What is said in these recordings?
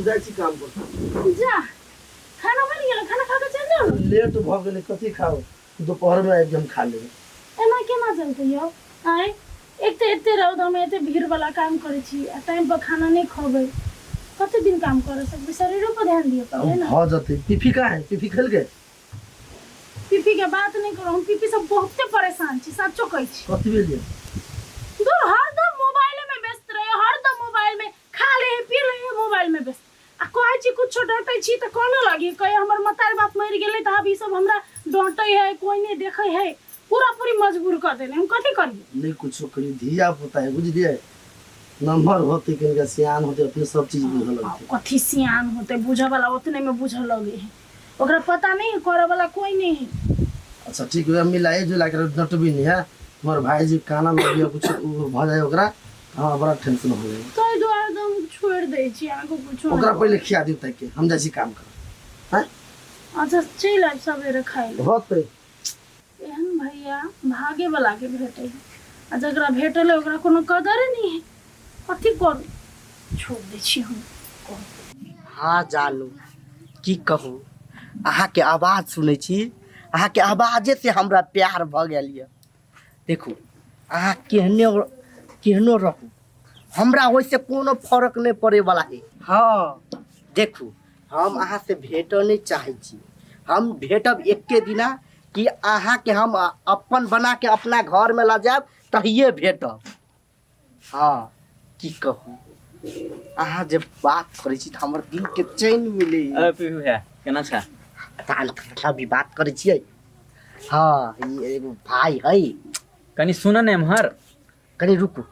हम जाइ छी काम पर। जा, खाना बनि गेल, खाना खा के चलि जाउ ने। लेट भऽ गेलै, कथी खाउ? दोपहर मे आबि के हम खा लेबै। एना केना चलतै यौ? आँय, एक तऽ एते रौदामे एते भीड़वला काम करै छी आ टाइम पर खाना नहि खबै, कते दिन काम कर सकबै? शरीरो पर ध्यान दिअ पड़तै ने। भऽ जेतै। पीफी कहाँ है? पीफी खेलकै? पीपी के बात नहि करू, हम पीपी से बहुते परेशान छी, सचो कहै छी। कथी भेल यौ? दूर, हरदम मोबाइले में व्यस्त रहे, हरदम मोबाइल में खा ले है, पी ले है, मोबाइल में व्यस्त। आ कहै छी कुछो, डांटै छी तऽ कहने लगी, कहे हमर मतारी बाप मरि गेलै तऽ आब ई सब हमरा डांटै है, कोई नहीं देखै है। पूरा पूरी मजबूर कर देने, हम कथी करियै? नहि कुछो करियौ, धिया पुता है, बुझलियै? नम्हर होतै, कनिका सियान होतै, अपने सब चीज बुझऽ लगतै। कथी सियान होतै? बुझऽ वाला ओतने में बुझऽ लगे है, ओकरा पता नहीं है, करे वाला कोई नहीं है। अच्छा ठीक है, मिलाए जुला के डटबी नहीं है। हमर भाईजी काना लगिया कुछ भऽ जाए ओकरा, हमरा बड़ा टेंशन हो जाए। ताहि दुआरे तऽ हम छोड़ि दै छी अहाँके कुछो। ओकरा पहिले खिया दियौ ताकि हम जाइ छी काम करऽ। हैं? अच्छा, चलि आयब सवेरे खाइ लए। होतै। एहन भैया भागे वाला के भेटे है आ जकरा भेटल है ओकरा कोनो कदरे नहीं है। कथी करू, छोड़ दै छी हम। हाँ जानू, की कहू, अहाँके आवाज सुनै छी, अहाँके आवाजे से हमरा प्यार भऽ गेल यऽ। देखू, अहाँ केहने केहनो रहू, हमरा ओहिसँ कोनो फरक नहि पड़ैवला है। हाँ देखू, हम अहाँसँ भेटऽ नहि चाहै छी। हम भेटब एके दिना कि अहाँके हम अपन बनाके अपना घरमे लऽ जायब, तहिए भेटब। हाँ की कहू, अहाँ जे बात करै छी तऽ हमर दिलके चैन मिलैए। अरे पीहू भैया, केना छै? तान अभी बात करै छियै। हाँ, ई एगो भाई है। कनी सुन ने एम्हर। कनी रुकू,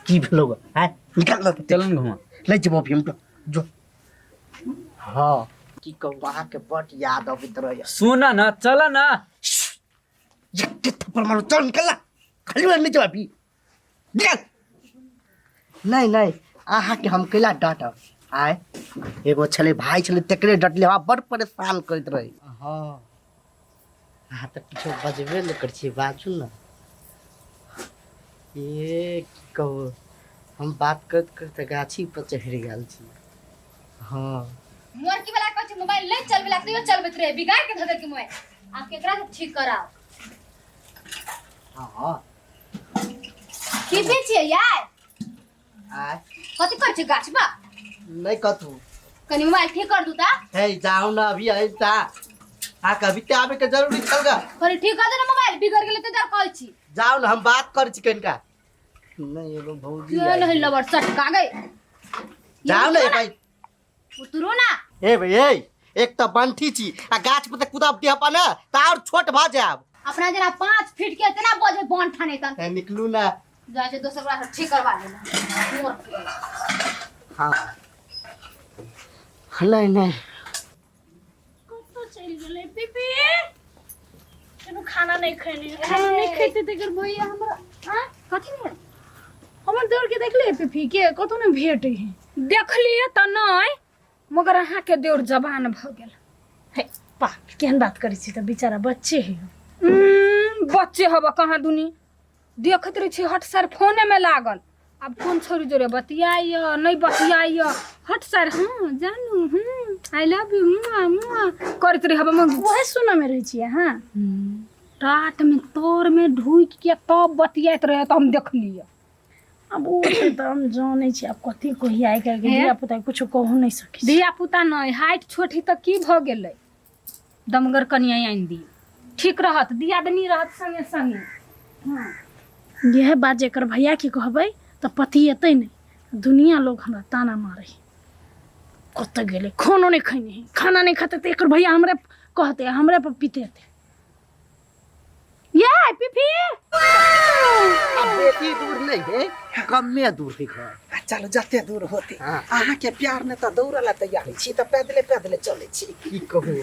की भेलौ? आँय, निकाल न। चल ने घुमा। लै जेबौ अभी हम तो जो। हाँ की कहू, अहाँके बड याद अबैत रहैए। सुन न, चल न। एक थप्पड़ मारू। चल निकल ना, खाली नहीं जेबै अभी, निकल। नहीं नहीं, अहाँके हम कैला डाँटब? आय, एगो छलै भाय छलै, तकरे डटले, हमरा बड़ परेशान करैत रहै। हाँ, अहाँ तऽ किछो बजबे नहि करै छियै, बाजू ने। ए की कहू, हम बात करैत करैत गाछी पर चढ़ि गेल छी। हाँ। मोरकी वाला कहै छै मोबाइल नहि चलबै ला, तैयो चलबैत रहे, बिगाड़ के धऽ देलकै मोबाइल। आब केकरा से ठीक कराउ? हाँ। की बेचियै यार? आय? कथी करै छै गाछ बा? नहि कतू। कनी मोबाइल ठीक कर दू ता। हे जाओ ना अभी, ऐसा आ कभी ते आबे के जरूरी छल गा? कनी ठीक कर दे ना मोबाइल, बिगड़ गेलै तऽ कहै छी। जाओ ना, हम बात करै छी कनिका। नहीं, एगो भौजी क्यों आयल। नहीं लबर सटका गई। जाओ ना भाई। उतरू ना। ए भाई ए, एक तऽ बंठी छी आ गाछ पर तऽ कूदब देह पर ने तऽ और छोट भऽ जायब। अपना जना 5 फीट के इतना बोझ बन ठाने तन। ए, निकलू ना। जाइ छै दोसर गोरा से ठीक करवा लेना। हाँ नहीं नहीं। कतऽ चलि गेलै पीपी? कोनो खाना नहि खैने, खाना नहि खैते तऽ एकर भैया हमरा आँय? कथी भेल? हमर दौड़ के देखले पीपी के कतौ नहि भेटै है। देखलियै तऽ नहि, मगर अहाँके देउर जवान भऽ गेल। हे पा, केहन बात करै छी तऽ, बेचारा बच्चे है। बच्चे हब कहाँ दुनी, देखैत रहै छी हट सर फोनेमे लागल। आब कोन छोरी जोरे बतियाइए नहि बतियाइए, हट सर हँ जानू हूँ I love you मुआ मुआ करैत रहै हब। वएह सुनऽमे रहै छियै अहाँ? टाटमे तोरमे ढुकि के तब बतियाइत रहै तऽ हम देखलियै। आब ओ तऽ हम जानै छी, आब कथी कही, आइ काल्हिके हे? धिया पुता कुछो कहू नहि सकै छी। धिया पुता नहि, हाइट छोट ही तऽ की भऽ गेलै? दमगर कनिया आनि दियौ, ठीक रहत, दियादनी रहत संगे संगे। इएह बात जेकर भैया के कहबै तऽ पति एतै नहि, दुनिया लोग हमरा ताना मारै, कतऽ गेलै, खानो नहि खैने है। खाना नहि खेतै तऽ एकर भैया हमरे कहतै, हमरे पर पितेतै। ये पीपी। अब बेसी दूर नहीं है, कमे दूर है घर। आ चलू, जते दूर होते। हाँ। अहाँके प्यार ने तऽ दौड़ऽ ला तैयार छी तऽ पैदले पैदले चलै छी। की कहू,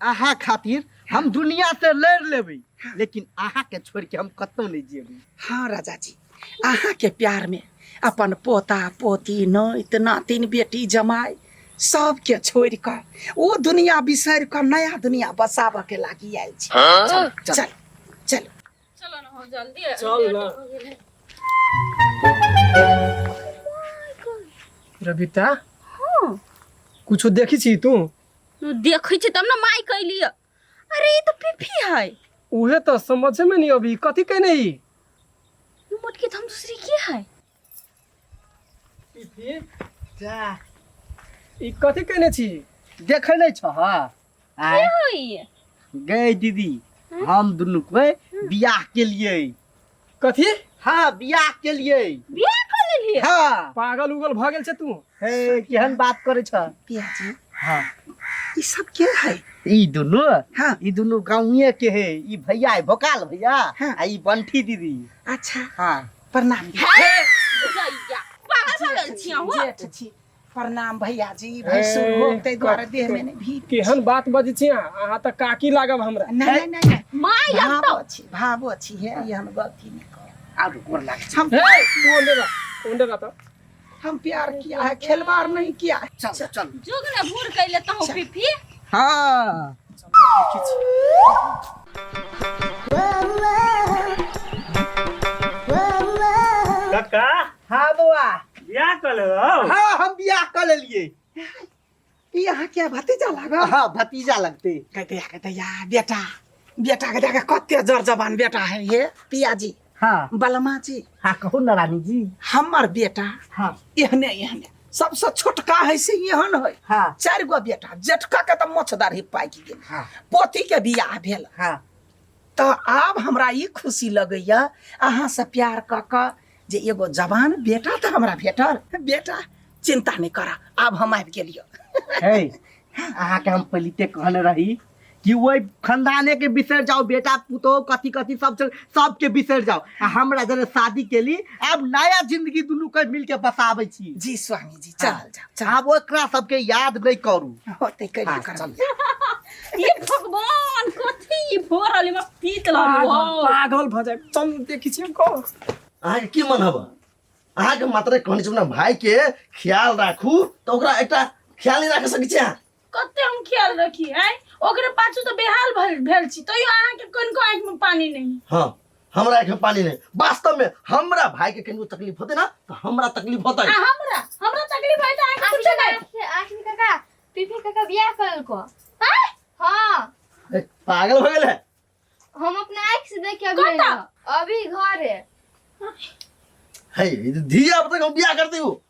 अहाँ खातिर हम दुनिया से लड़ लेबै, लेकिन अहाँ के छोड़ के हम कतौ नहीं जेबै। हाँ राजा जी, अहाँके प्यार में अपन पोता पोती नैत नातिन बेटी जमाई सबके छोड़ि कऽ ओ दुनिया बिसरि कऽ नया दुनिया बसाबऽ के लागी आयल छी। चल चल चल। चलो ना हो, जल्दी चल ना। रबिता। हाँ। कुछो देखी छी तू? देखै छी तब ने माय कैली। अरे ई तो पीपी है। उहे तो समझे में नहीं अभी कथी कहने ई। ई मोटकी तो हम दूसरी के है। पीपी जा ई कथी कहने छी? देखै नहीं छह? के है ई? गए दीदी हम दुनू के बियाह के लिए। कथी? हाँ बियाह के लिए। बियाह कर लेलिए? हाँ। पागल उगल भ गेल छे तू? हे केहन बात करे छ? पिया जी हाँ ई सब के है? ई दुनू? हाँ। ई दुनू गाँवे के है। ई भैया है भोकाल भैया। हाँ। आ ई बंठी दीदी। अच्छा। हाँ। प्रणाम। भैया पागल भऽ गेल छी अहूँ। जेठ छी। प्रणाम भैया जी। भैंसुर हो ताहि दुआरे देह में नहीं भी। केहन बात बजै छी अहाँ? अहाँ तऽ काकी लागब हमरा। नहीं नहीं नहीं माय लगतौ। भावो छी, भावो छी, हे एहन गलती नहीं कर। आरू गोर लागै छी। हम हे तू ओंडे रह, ओंडे रह तऽ। हम प्यार किया है, खिलवाड़ नहीं किया है। चल चल। जुग ने भूर कैले तहु पीपी। हाँ। काका। हाँ बौआ। बियाह कर लेलौ? हाँ हम बियाह कर लेलिए। ई अहाँ के भतीजा लागल? हाँ भतीजा लगते। कहते कहते या बेटा बेटा के देख कते जर जवान बेटा है ये पिया जी। हाँ। बलमा जी। हाँ कहू ना रानी जी। हमर बेटा हाँ। एहने एहने सबसे छोटका है से एहन है। हाँ। चारि गो बेटा जेठका के तऽ मोछ दाढ़ी पाकि गेल। हाँ। पोती के बियाह भेल। हाँ। तऽ आब हमरा ई खुशी लगैया अहाँ से प्यार कऽ कऽ जे एगो जवान बेटा तऽ हमरा भेटल। बेटा चिंता नहीं करा, आब हम आबि गेलियो। हे अहाँ के हम पहिलिते कहने रही कि ओहि खानदाने के बिसरि जाओ, बेटा पुतोह कथी कथी सब सबके बिसरि जाओ आ हमरा जरे शादी केली आब नया जिंदगी दुनू के मिल के बसाबै छी। जी स्वामी जी चल जाओ, चल। आब ओकरा सबके याद नहीं करू। होते करी हाँ, करब। चल। ये भगवान कथी भऽ रहल है, पीत लागल। पागल भऽ जाए चल देखै छी हम कह। अहाँके की मन हब? अहाँके मात्र कहने छी अपना भाई के ख्याल राखू तऽ ओकरा एकटा ख्याल नहीं राख सकै छी अहाँ। कते हम ख्याल रखी है ओकरे पाछू तो बेहाल भेल छी तैयो अहाँके कनिको आँखि में पानी नहीं। हाँ हमरा आँखि में पानी नहीं। वास्तव में हमरा भाई के कनिको तकलीफ होते ना तो हमरा तकलीफ होते। आ हमरा हमरा तकलीफ होय त अहाँके कुछो नहीं। आखिर काका पीपी काका बियाह करलको। आँय? हाँ। ए, पागल हो गेल है। हम अपना आँख से देख के अभी कतऽ? अइलहुँ। अभी घर है। हे धिया पुता के हम बियाह कर दियौ।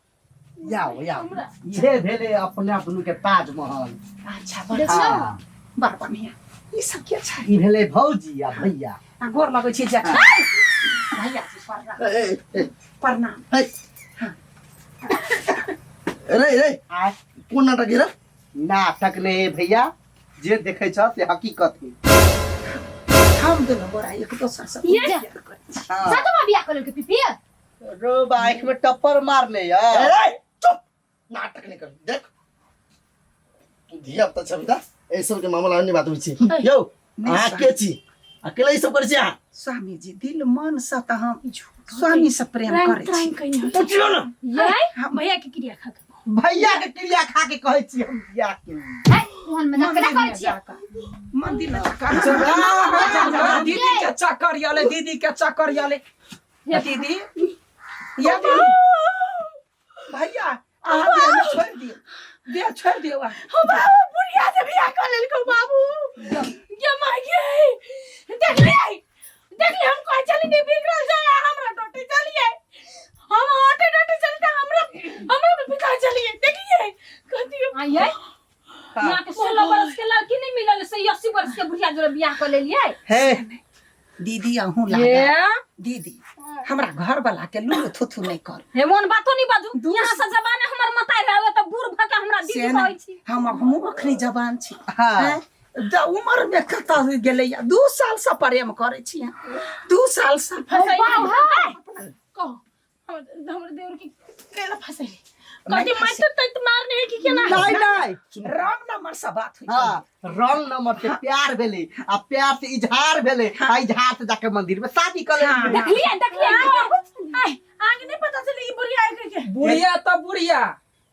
जाओ जाओ ये भेले अपना दुनू के ताजमहल। अच्छा बड़ हाँ। बड़ बढ़िया। ई सब के छै? ई भेले भौजी आ भैया। आ गोर लगै छी जेठ। भैया जी प्रणाम। ए, ए, ए। प्रणाम। ए। रे, रे। आय। कोन नाटक है रे? नाटक नहीं भैया, जे देखै छ से हकीकत है। हम दुनू गोरा एक दोसर से ये। प्यार करै छी। हाँ। सातवा बियाह कर लेलकै पीपी। रो बाइक में टप्पर मारने यार। ए, चुप नाटक नहीं कर। देख तू धिया पुता छबी ता ए सब के मामला नहीं बात होइ छी। यौ नहीं, अहाँ के छी? अकेले ई सब करै छी अहाँ? स्वामी जी दिल मन से त हम स्वामी से प्रेम करै छी। पुछियौ ना। ये हम भैया के क्रिया खा के। भैया के क्रिया खा के कहै छी हम बियाह के लिए। हे, तोहन मजाक केना करै छी? मंदिर में जाके दीदी के चक्कर आले, दीदी के चक्कर आले। दीदी या दीदी भैया अहाँ देह में छोड़ि दियौ, देह छोड़ि दियौ अहाँ। हम बाबू बुढ़िया से बियाह कर लेलको बाबू। ये माय गे देखलियै देखलियै हम कहै छली कि बिगड़ल जाय आ हमरा डटे चलियै। हम हटे डटे चली त हमरा हमरा पे पिता चलियै। देखलियै कथी आइयै यहाँ के 16 बरस के लड़की नहीं मिलल से 80 बरस के बुढ़िया जोड़े बियाह कर लेलियै। हे दीदी अहूँ ये? लागल। दीदी हमरा घर वाला के लुलु थुथु नहीं कर। हे मोन बातो नहीं बाजू। यहाँ से जबाने हमर मताई रहे त बूढ़ भ के हमरा दीदी से नहीं, कहै छी। हमहूँ अखनी जवान छी। हाँ। हैं? द उम्र में कतऽ हो गेलैया? 2 साल से प्रेम करै छी हम। 2 साल से। फसैली। कहो, हमर देवर के केला फसैली? नहीं कहती, फंसे। मैं तो तैत मारने है कि केना? नहीं, नहीं। रंग नंबर से बात हुई। हाँ, रंग नंबर से प्यार भेले आ प्यार से इजहार भेले आ इजहार से जाके मंदिर में शादी कर लेलियै। हाँ। देखलियै, देखलियै। आय, आगे नहीं पता चले ई बुढ़िया है के। बुढ़िया तो बुढ़िया,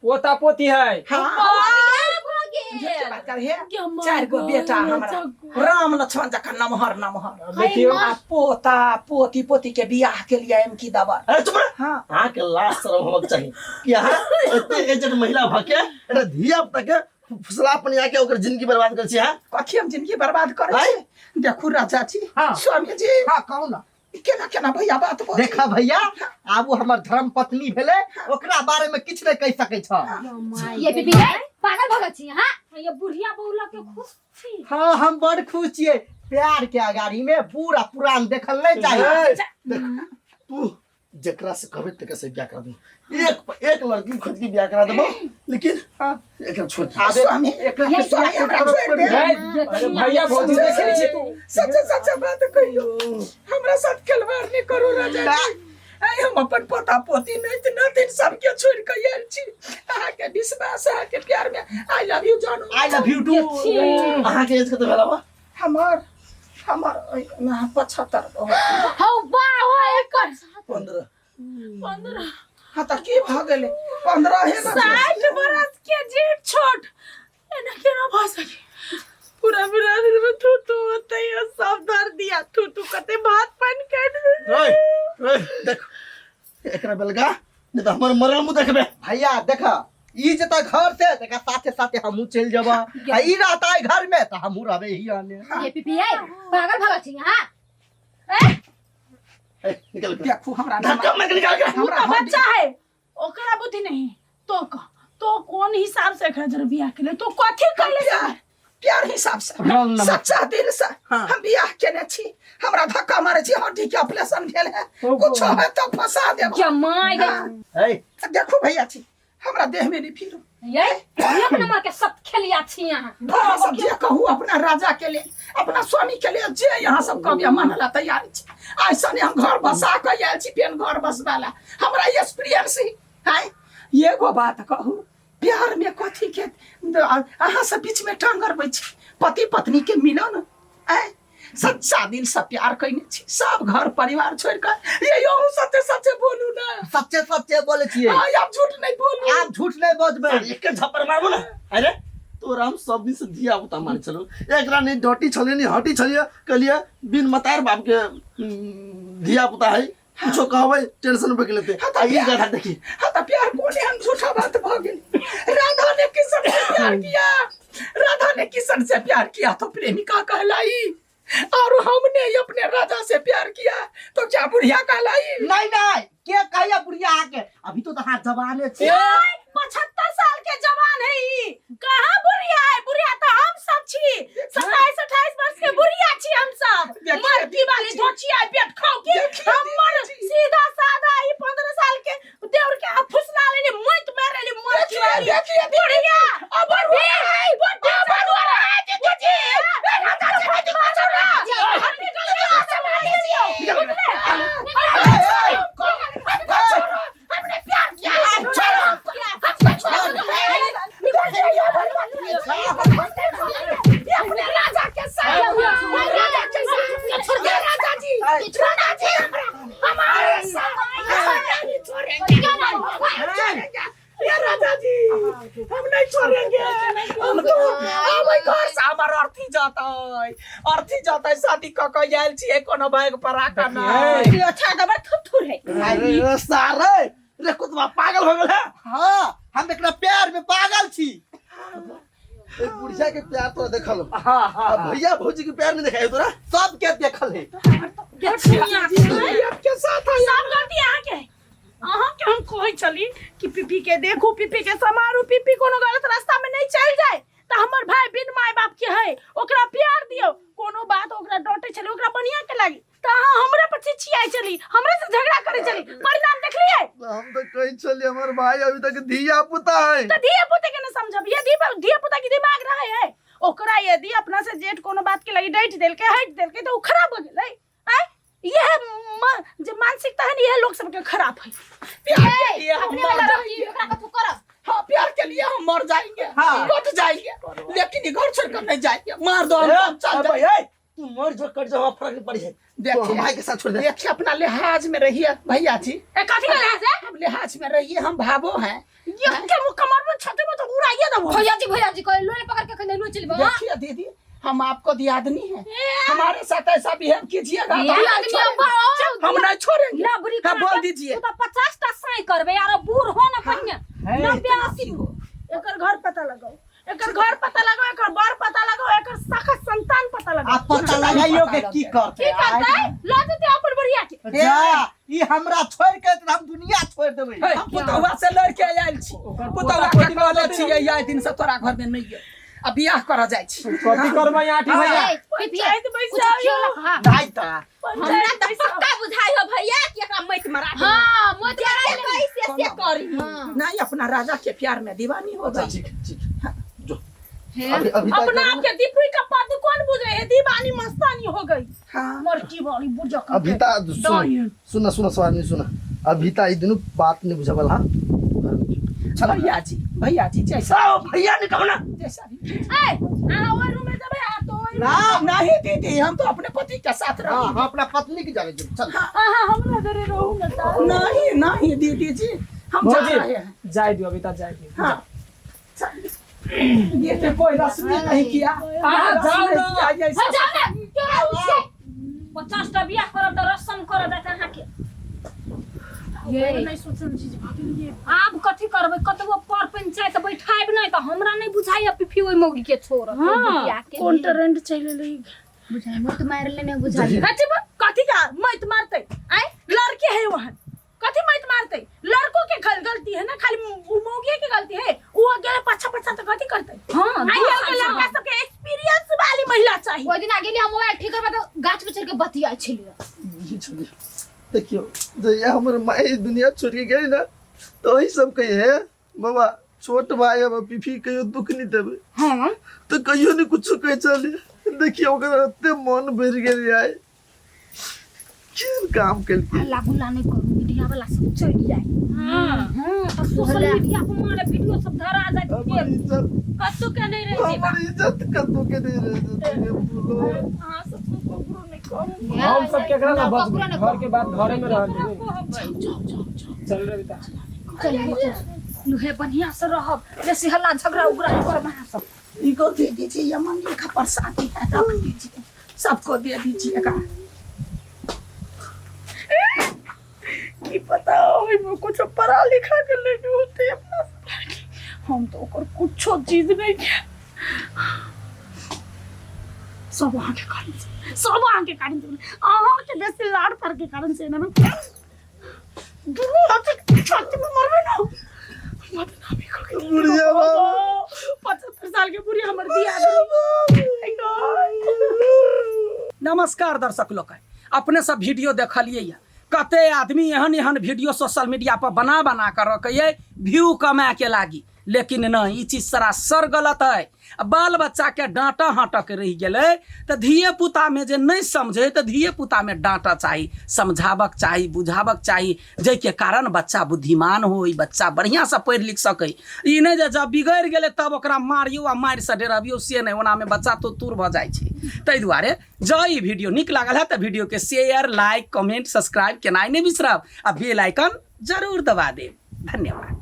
पोता पोती है। हाँ। भगवान। झूठ के बात कर हे चार गो बेटा हमरा राम लक्ष्मण जखन नमहर नमहर देखियौ। आ पोता पोती पोती के बियाह के लिए एम की दबर अरे चुप रह हाँ अहाँ के लाज शरम होबक चाही कि अहाँ एते एजेड महिला भऽ के एकटा धिया पुता के फुसला पनिया के ओकर जिंदगी बर्बाद करै छी अहाँ कथी हम जिंदगी बर्बाद करै छी देखू राजा जी हाँ। स्वामी जी हाँ कहू ना केना केना भैया बात बोल देखा भैया आब ओ हमर धर्म पत्नी भेलै ओकरा बारे में किछु नहि कहि सकै छ ये बीबी ये पागल भऽ गेल छी अहाँ ये बुढ़िया बौला के खुश छी हाँ हम बड़ खुश छियै प्यार के अगाड़ी में पूरा पुरान देखल नहीं चाहिए देख तू जकरा से कहबे तकरा से बियाह करा दूं एक एक लड़की खोज के बियाह करा देबो लेकिन एकरा छोड़ दे। स्वामी एकरा ये स्वामी हमरा छोड़ दे अरे भैया भौजी देखे नहीं छी तू सच्चा सच्चा बात कहियो हमरा साथ खिलवाड़ नहीं करू राजा जी आइ हम अपन पोता पोती नहीं त नातिन सबके छोड़ के आयल छी अहाँके विश्वास अहाँके प्यार में I love you जानू I love you two अहाँ के एज कते भेला बा हमर हमर 75 हौ वाह हो एकर 15 15 हाँ तऽ की भऽ गेलै 15 हे ना 60 बरस के जेठ छोट एना केना भऽ सके पूरा बिरादरी में थू थू होते है सब धर दिया थू थू कते भात पानी काट दे रे रे देख एकरा बेलगा नहीं तो हमर मरल मुंह देखबे भैया देख ई जता घर से तका साथे साथे हमहू चलि जेबा आ ई रहता है घर में त हमहू रहबे ही आने ये पीपी ये पागल भगल छी अहाँ ए, निकल के देखू हमरा धक्का मार के निकाल के उ हमरा तो बच्चा है ओकरा बुद्धि नहीं तो क तो कौन हिसाब से एकरा जरा बियाह केले तो कथी कैले प्यार प्यार हिसाब से रंग नंबर। सच्चा दिल से हाँ। हम बियाह केने छी हमरा धक्का मारे छी हड्डी के ऑपरेशन भेल है कुछ है तो फंसा देब जमाई गई ए देखू भैया छी हमरा देह में नहीं फिरू ये एक नंबर के सब खेलिया छी अहाँ अहाँ सब जे कहू अपना राजा के लिए अपना स्वामी के लिए जे यहाँ सब कहबिया मानला तैयार छी ऐसा नहीं हम घर बसा के आयल छी फेन घर बसवाला हमरा एक्सपीरियंस है एगो बात कहू प्यार में कथी के अहाँ सब बीच में टांग अड़बै छी पति पत्नी के मिलन आय सच्चा दिल से प्यार कइने छी सब घर परिवार छोड़ कर ये अहूँ सच्चे सच्चे बोलू ना सच्चे सच्चे बोले छियै हाँ आप झूठ नहीं बोलू आप झूठ नहीं बजबै एक झप्पर मारबो ना अरे तोरा हम सब दिन से धिया पुता माने छलो एकरा नहीं डटी छलिए नहीं हटी छलिए कहलिए बिन मतार बाप के धिया पुता है कुछो कहबै टेंशन पे के लेते हाँ, तो आ ई गधा देखी हाँ तो प्यार कोने हम झूठा बात भ गेल राधा ने किशन से प्यार किया राधा ने किशन से प्यार किया तो प्रेमिका कहलाई और हमने अपने राजा से प्यार किया तो क्या बुढ़िया कहलाई नहीं नहीं के कहिया बुढ़िया आके अभी तो तहां जवाने छी 75 साल के जवान है ई कहाँ बुढ़िया है बुढ़िया तो हम सब छी 27 28 वर्ष के बुढ़िया छी हम सब देखिए, मर्दी वाली धोचिया पेट खाओ की देखिए, हमर सीधा साधा ई 15 साल के देवर के आप फुसला लेली मुइत मारे ली मर्दी वाली देखिए, बुढ़िया अब बुढ़िया है बुढ़िया बनवा है दीदी जी ए राजा जी भाई मारो ना हड्डी गले से मार दीजिए हमने प्यार किया है छोड़ो हमको छोड़ो ये अपने राजा के साथ राजा के साथ छोड़ दे राजा जी राजा जी हमरा हमारे साथ नहीं छोड़ेंगे छोड़ेंगे ये राजा जी हम नहीं छोड़ेंगे हम तो हम घर से हमर अर्थी जतै अर्थी जतै शादी क क आयल छियै कोनो बैग पर राख न अच्छा दबर थुथुर है अरे सारे रे कुतवा पागल हो गेल है हाँ हम एकरा प्यार में पागल छी एक बुढ़िया के प्यार तोरा देखल हो। हाँ हाँ आ भैया भौजी के प्यार नहीं देखाई तोरा सबके देखल है के साथ है सब गलती अहाँ के है अहाँ के हम कहै छली कि पीपी के देखू पीपी के समारू पीपी कोनो गलत रास्ता में नहीं चल जाए तऽ हमर भाई बिन माय बाप के है ओकरा प्यार दियौ कोनो बात ओकरा डांटे छली ओकरा बढ़िया के लागी तऽ अहाँ हमरा पर चिचियाइ छली हमरा से झगड़ा करै छली परिणाम देखलियै हम तो कही छलिए हमर भाई अभी तक धिया पुता है तऽ धिया पुता के न समझब ये धिया पुता के दिमाग रहे है ओकरा यदि अपना से जेठ कोनो बात के लगी डांटि देलकै हटि देलकै तऽ ओ खराब हो गेलै आँय यह जे मानसिकता है ना यह लोग सबके खराब है प्यार के लिए हम अपने मर वाला जाएंगे ओकरा कथू करब हाँ प्यार के लिए हम मर जाएंगे हाँ। कट जाएंगे लेकिन ये घर छोड़कर नहीं जाएंगे मार दो हम चल ए जाएंगे भाई ए, तू मर जो कट जो फर्क नहीं पड़ी है। देखिए तो हम भाई के साथ छोड़ दे। देखिए अपना लिहाज में रहिए भैया जी। ए कथी के लिहाज है? हम लिहाज में रहिए, हम भावो हैं। ये के मुँह कमर में छते में तो उड़ाइए दबो। भैया जी, भैया जी कोई लोले पकड़ के कहीं लो चलबो। देखिए दीदी, हम आपको दियादनी है, हमारे साथ ऐसा बिहेव कीजिएगा तो हम नहीं दियादनी छोड़ेंगे। अब हम नहीं छोड़ेंगे। लबरी हाँ, करा बोल के दीजिए। तू तो 50 टा साई करबे यार, बूढ़ हो ना पहिने 90 80 हो। एकर घर पता लगाओ, एकर घर पता लगाओ, एकर बर पता लगाओ, एकर शाखा संतान पता लगाओ। आ पता लगाइयो के की करते की करते? ल जेते अपन बुढ़िया के। जा, ई हमरा छोड़ के त हम दुनिया छोड़ देबै। हम पुतहुआ से लड़ के आयल छी, पुतहुआ के कहले छी आइ दिन से तोरा घर में नहीं है, आ बियाह कर जाइ छी। कथी करबै आठी भैया? पंचायत बैसाओ। नहीं त हमरा त पक्का बुझाइ हो भैया कि एकरा मत मरा दे। हां मत मरा जे कैसे से करी। नहीं, अपना राजा के प्यार में दीवानी हो अच्छा गई। ठीक ठीक, जो अभी अभी तक अपना आप के दीपी का पद कौन बुझे है, दीवानी मस्तानी हो गई। हाँ मरकी वाली बुझा कर अभी ता सुन सुन सुन सवाल सुन, अभी ता ई दुनु बात नहीं बुझावल। हां भैया जी, भैया जी जैसा आओ भैया ने कहो ना जैसा भी। ए आ ओइ रूम में जेबै आ तो ओइ ना नहीं दीदी, हम तो अपने पति के साथ हां रहेंगे। हम अपना पत्नी के जाने चल। हां हमरा घरे रहू ना ता। नहीं नहीं दीदी जी, हम जा भौजी रहे हैं। जाय दियो, अभी तक जाय दियो। हाँ ये तो कोई रस्म नहीं किया। हाँ, जाओ रस्म ना। नहीं किया, ऐसा। जाओ ना क्यों 50 टा बियाह करब त रसम करब जात अहाँ के। ये नहीं सोचल चीज भाभी ये। आब कथी करबै, कतबो पर पंचायत बैठाइब नहीं त हमरा नहीं बुझाइया पिफी ओइ मौगी के छोड़। हां कोन ट्रेंड चल रही बुझाइ मत मार लेने बुझाइ। कथी कथी का मत मारते आय लड़के है वहां, कथी मत मारते? लड़कों के गलती है ना, खाली मौगी के गलती है। वो अकेले पछा पछा तो कथी करते? हां आई के लड़का सब के एक्सपीरियंस वाली महिला चाहिए। ओइ दिन आगे हम मोबाइल ठीक करबा त गाछ पर चढ़ के बतियाइ छलियो। देखियो जहिया हमर माई दुनिया छोड़ के गई ना तो वही सब कही है बाबा छोट भाई अब पीफी कहियो दुख नहीं देबे। हां तो कहियो नहीं कुछ कहे चली। देखियो ओकर एते मन भरि गेल आय, केहन काम केलकै। हल्ला गुल्ला नहीं करू, मीडिया वाला सब चलि जाय। हां हां त सोशल मीडिया पर मारे वीडियो सब धरा जाय हमर इज्जत कतौ के नहीं रह जेबा। हमर इज्जत कतौ के नहीं रह जेतै बोलो। हां सब ककरो नहीं कहू। हम सब केकरा ना बच, ककरो ना घर के बात घरे में रहल। जाओ जाओ जाओ चल रे बेटा, लुहे बढ़िया से रहब, बेसी हल्ला झगड़ा उगड़ा नहीं करब अहाँ सब। इनको दे दीजिए, ये मंदिर का प्रसादी है, रख दीजिए, सबको दे दीजिएगा। की पता ओइ में कुछ पढ़ा लिखा के लेने होते अपना। हम तो ओकर कुछो चीज नहीं किया, सब अहाँ के कारण से, सब अहाँ के कारण से, अहाँ के बेसी लाड़ पर के कारण से ना दुनू हाथ छाती में मरबे ना। बदनामी कर के बुढ़िया बाबा 75 साल के बुढ़िया हमर दिया। नमस्कार दर्शक लोग, अपने सब वीडियो देखलिए। कते आदमी एहन एहन वीडियो सोशल मीडिया पर बना बना कर रखिए व्यू कमा के लागी, लेकिन नहीं, ई चीज सरासर गलत है। बाल बच्चा के डाँटा हाँटक रहि गेलै तऽ धिये पुता में जे नहीं समझे तऽ धिये पुता में डाँटा चाही, समझाबक चाही, बुझाबक चाही, जाहिके कारण बच्चा बुद्धिमान होय, बच्चा बढ़िआँ से पढ़ि लिख सकै। ई नहि जे जब बिगड़ि गेलै तब ओकरा मारियौ आ मारिसँ डेरबियौ, से नहि, ओनामे बच्चा तो तुर भऽ जाइ छै। ताहि दुआरे जँ ई वीडियो नीक लागल है तऽ वीडियो के शेयर, लाइक, कमेंट, सब्सक्राइब केनाइ नहि बिसरब आ बेल आइकन जरूर दबा देब। धन्यवाद।